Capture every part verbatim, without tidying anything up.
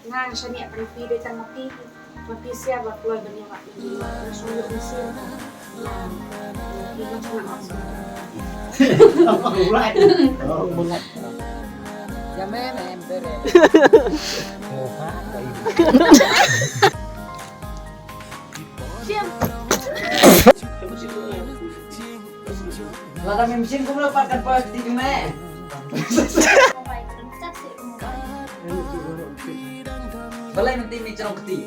Nga nga shaniah pynphi dei tang ma phi. Ma phi sia ba kloi ban ïa ma phi. Nga shong ïoh mynsiem. Phi ma shong ong. Ïa me me em bere. Shim. Lada mem shim kumno pat kan pas di me. Balei mynta me jrong kti.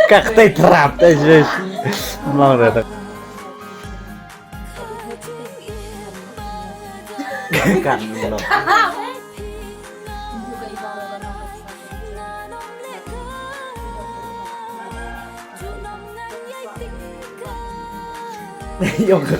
Ka ktai trap ta je. Mang da. Kan lo. Yong ka.